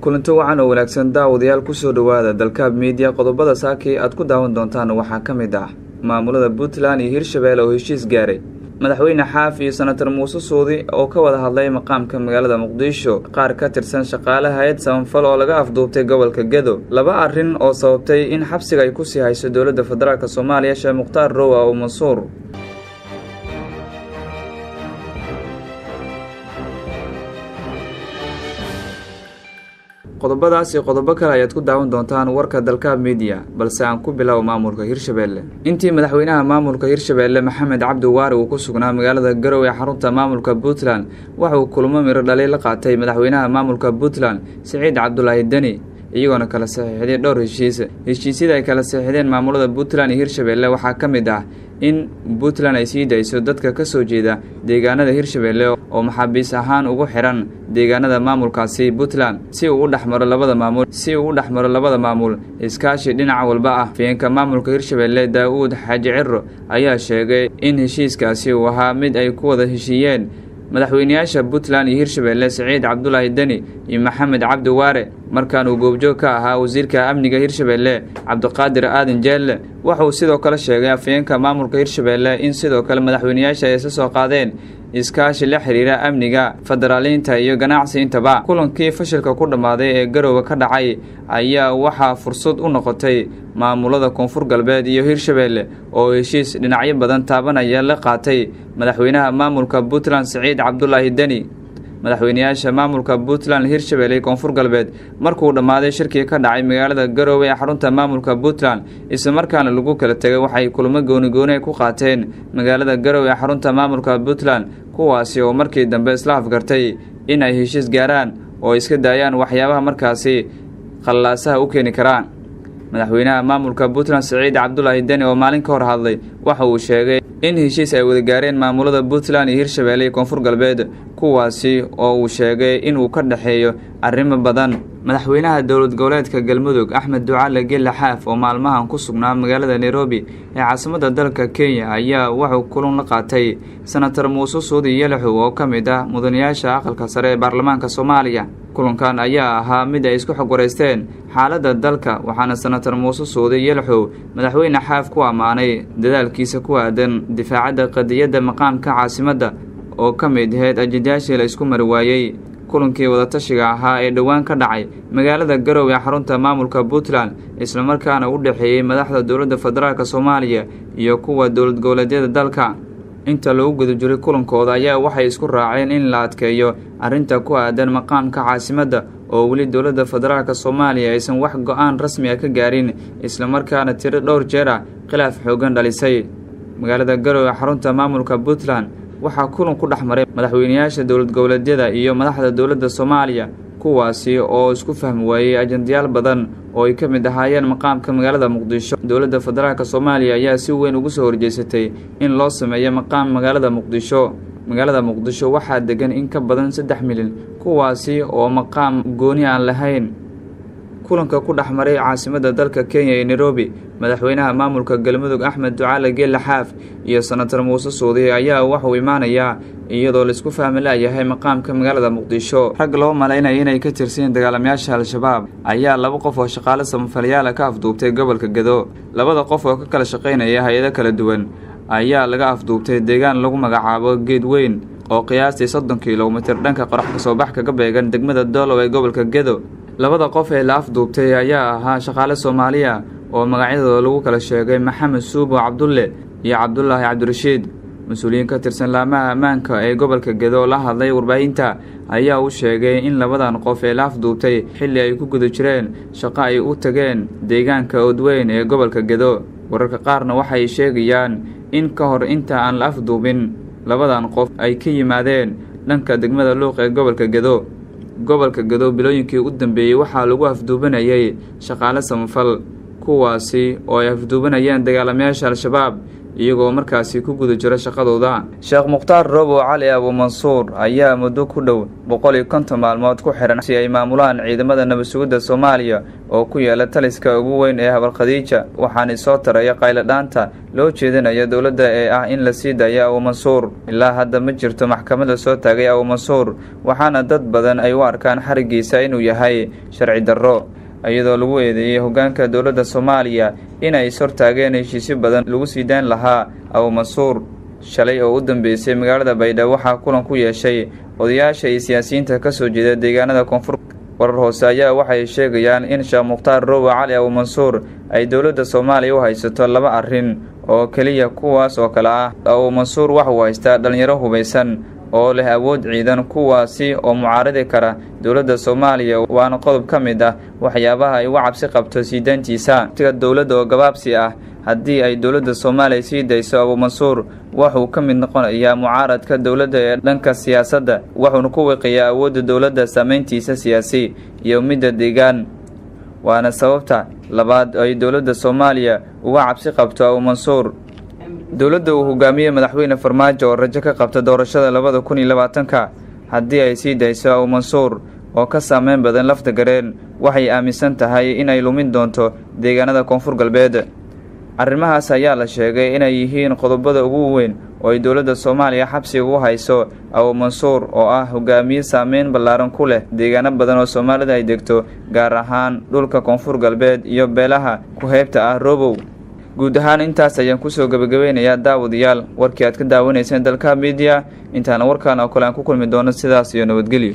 Kulanto wacan oo wanaagsan daawadayaal, kusoo dhowaada Dalkaab Media. Qodobada saakii aad ku daawan doontaan waxaa ka mid ah maamulada Puntland iyo Hirshabeelle oo heshiis gaaray, Madaxweyne Xaaf iyo Senator Muuse Suudi oo ka wada hadlay maqaamka magaalada Muqdisho, qaar ka tirsan shaqaale hay-ad samafal oo laga afduubtay gobolka Gedo, laba arrin oo sababtay in xabsiga ay kusii hayso dowladda federaalk Soomaaliya Sheekh Mukhtaar Rowa oo Mansuur. Qodobadaas iyo qodobo kale ayaad ku daawan doontaan warka Dalkaab Media, balse aan ku bilow maamulka Hirshabeelle. Intii madaxweynaha maamulka Hirshabeelle Maxamed Cabdi Waari uu ku sugnaa magaalada Garowe ee xarunta maamulka Puntland, waxa uu kulmo miro dhalay la qaatay madaxweynaha maamulka Puntland Siciid Cabdulaahi Deni, iyagoona kala saxiixday dhowr heshiis. Heshiisyada ay kala saxiixdeen maamulada Puntland iyo Hirshabeelle waxaa ka mid ah in Puntland ay sii dayso dadka ka soo jeeda deegaanada Hirshabeelle oo maxaabiis ahaan ugu xiran deegaanada maamulkaasi Puntland, si uu u dhexmaro labada maamul si uu u dhexmaro labada maamul iskaashi dhinac walba ah. Afhayeenka maamulka Hirshabeelle Daa-uud Xaaji Ciro ayaa sheegay in heshiiskaasi uu ahaa mid ay ku wada heshiiyeen madaxweyneyaasha Puntland iyo Hirshabeelle Siciid Cabdulaahi Deni iyo Maxamed Cabdi Waare, markaan uu goobjoog ka ahaa wasiirka amniga Hirshabeelle Cabdiqaadir Aadan Jeelle. Wuxuu sidoo kale sheegay afhayeenka maamulka Hirshabeelle in sidoo kale madaxweyneyaasha ay isla soo qaadeen iskaashi la xiriira amniga, federaaliinta iyo ganacsi intaba. Kulankii fashilka ku dhammaaday ee Garowe ka dhacay ayaa waxaa fursad u noqotay maamulada Koonfur Galbeed iyo Hirshabeelle oo heshiis dhinacyo badan taabanaya la qaatay madaxweynaha maamulka Puntland Siciid Cabdulaahi Deni. Madaxweyneyaasha maamulka Puntland, Hirshabeelle iyo Koonfur Galbeed markuu dhammaaday shirkii ka dhacay magaalada Garowe ee xarunta maamulka Puntland, islamarkaana lagu kala tegay, waxay kulmo gooni-gooni ay ku qaateen magaalada Garowe ee xarunta maamulka Puntland, kuwaasi oo markii dambe isla afgartay in ay heshiis gaaraan oo iska daayaan waxyaabaha markaasi qallaasaha u keeni karaan. Madaxweynaha maamulka Puntland Siciid Cabdulaahi Deni oo maalin ka hor hadlay waxa uu sheegay in heshiis ay wada gaareen maamulada Puntland iyo Hirshabeelle iyo Koonfur Galbeed, kuwaasi oo uu sheegay inuu ka dhexeeyo arrimo badan. Madaxweynaha dowlad goboleedka Galmudug Axmed Ducaale Gelle Xaaf oo maalmahan ku sugnaa magaalada Nairobi ee caasimadda dalka Kenya ayaa wuxuu kulan la qaatay Senator Muuse Suudi Yalaxow oo ka mid ah mudanayaasha aqalka sare ee baarlamaanka Soomaaliya. Kulankan ayaa ahaa mid ay isku xog wareysteen xaaladda dalka, waxaana Senator Muuse Suudi Yalaxow madaxweyne Xaaf ku ammaanay dadaalkiisa ku aadan difaacadda qadiyadda maqaamka caasimadda oo ka mid ahayd ajendayaashii la isku mari waayey kulankii wadatashiga ahaa ee dhowaan ka dhacay magaalada Garowe ee xarunta maamulka Puntland, islamarkaana u dhexeeyey madaxda dowladda federaalk Soomaaliya iyo kuwa dowlad goboleedyada dalka. Inta lagu guda jiray kulankooda ayaa waxay isku raaceen in la adkeeyo arrinta ku aadan maqaamka caasimadda oo weli dowladda federaalk Soomaaliya aysan wax go-aan rasmi ah ka gaarin, islamarkaana tiro dhowr jeer ah khilaaf xoogan dhalisay. Magaalada Garowe ee xarunta maamulka Puntland waxaa kulan ku dhex maray madaxweyneyaasha dowlad goboleedyada iyo madaxda dowladda Soomaaliya, kuwaasi oo isku fahmi waayey ajendayaal badan oo ay ka mid ahaayeen maqaamka magaalada Muqdisho. Dowladda federaalk Soomaaliya ayaa si weyn ugu soo horjeesatay in loo sameeyo maqaam magaalada Muqdisho. Magaalada Muqdisho waxaa degan in ka badan 3 milyan, kuwaasi oo maqaam gooni aan lahayn. Kulanka ku dhex maray caasimadda dalka Kenya ee Nairobi madaxweynaha maamulka Galmudug Axmed Ducaale Geelle Xaaf iyo Senator Muuse Suudi ayaa waxuu imaanayaa iyadoo laisku fahmi laayahay maqaamka magaalada Muqdisho. Rag loo malaynaya inay ka tirsan dagaalamayaasha Al-Shabaab ayaa laba qof oo shaqaale samafalayaala ka afduubtay gobolka Gedo. Labada qof oo ka kala shaqaynaya hay-ado kala duwan ayaa laga afduubtay deegaan lagu magacaabo Geed Weyn oo qiyaastii 30 kilomitir dhanka qorax kasoo bax kaga beegan degmada Doolow ee gobolka Gedo. Labada qof ee la afduubtay ayaa ahaa shaqaale Soomaaliya oo magacyadooda lagu kala sheegay Maxamed Suubo Cabdulle iyo Cabdulaahi Cabdirashiid. Mas-uuliyiin ka tirsan laamaha ammaanka ee gobolka Gedo la hadlay warbaahinta ayaa u sheegay in labadan qof ee la afduubtay xilli ay ku guda jireen shaqo ay u tageen deegaanka Odweyn ee gobolka Gedo. Wararka qaarna waxay sheegayaan in ka hor inta aan la afduubin labadan qof ay ka yimaadeen dhanka degmada Luuq ee gobolka Gedo. Gobolka Gedo bilooyinkii u dambeeyey waxaa lagu afduubanayay shaqaale samafal, kuwaasi oo ay afduubanayeen dagaalamayaasha Al-Shabaab, Iyagoo markaasi ku guda jira shaqadooda. Sheekh Mukhtaar Robow Cali Abuumansuur ayaa muddo ku dhow 150 maalmood ku xiran si ay maamulaan ciidamada nabad sugidda Soomaaliya oo ku yaala taliska ugu weyn ee Habarkhadiija. Waxaana soo taraya qayladhaanta loo jeedinaya dowladda ee ah in la sii daayo Abuumansuur. Ilaa hadda ma jirto maxkamad la soo taagay Abuumansuur, waxaana dad badan ay u arkaan xarigiisa inuu yahay sharci darro, iyadoo lagu eedeeyey hoggaanka dowladda Soomaaliya inay is hortaageen heshiisyo badan lagu sii daan lahaa Abuumansuur. Shalay oo u dambeysay, magaalada Baydhabo waxaa kulan ku yeeshay odayaasha iyo siyaasiyiinta kasoo jeeda deegaanada Koonfur. Warar hoose ayaa waxay sheegayaan in Sheekh Mukhtaar Robow Cali Abuumansuur ay dowladda Soomaaliya u haysato laba arrin oo keliya, kuwaas oo kale ah: Abuumansuur waxauu haystaa dhalinyaro hubaysan oo leh awood ciidan, kuwaasi oo mucaaradi kara dowladda Soomaaliya, waana qodob ka mid ah waxyaabaha ay uga cabsi qabto sii dayntiisa dowladda oo gabaabsi ah. Haddii ay dowladda Soomaaliya sii dayso Abuumansuur, wuxuu ka mid noqonayaa mucaaradka dowladda ee dhanka siyaasadda, wuxuuna ku wiiqayaa awoodda dowladda, saameyntiisa siyaasi iyo midda deegaan. Waana sababta labaad ay dowladda Soomaaliya uga cabsi qabto Abuumansuur. Dowladda uu hogaamiyey Madaxweyne Farmaajo oo rajo ka qabta doorashada 2020-ka, haddii ay sii dayso Abuumansuur oo ka saameyn badan Lafta Gareen, waxay aaminsan tahay inay lumin doonto deegaanada Koonfur Galbeed. Arrimahaas ayaa la sheegay inay yihiin qodobada ugu weyn oo ay dowladda Soomaaliya xabsiga u hayso Abuumansuur, oo ah hogaamiye saameyn ballaaran ku leh deegaano badan oo Soomaalida ay degto, gaar ahaan dhulka Koonfur Galbeed iyo beelaha ku-heybta ah Robow. Guud ahaan intaas ayaan kusoo gebagabeynayaa, daawadayaal, warkii aad ka daawanayseen Dalka Media. Intaana warkan oo kale aan ku kulmi doono, sidaas iyo nabadgelyo.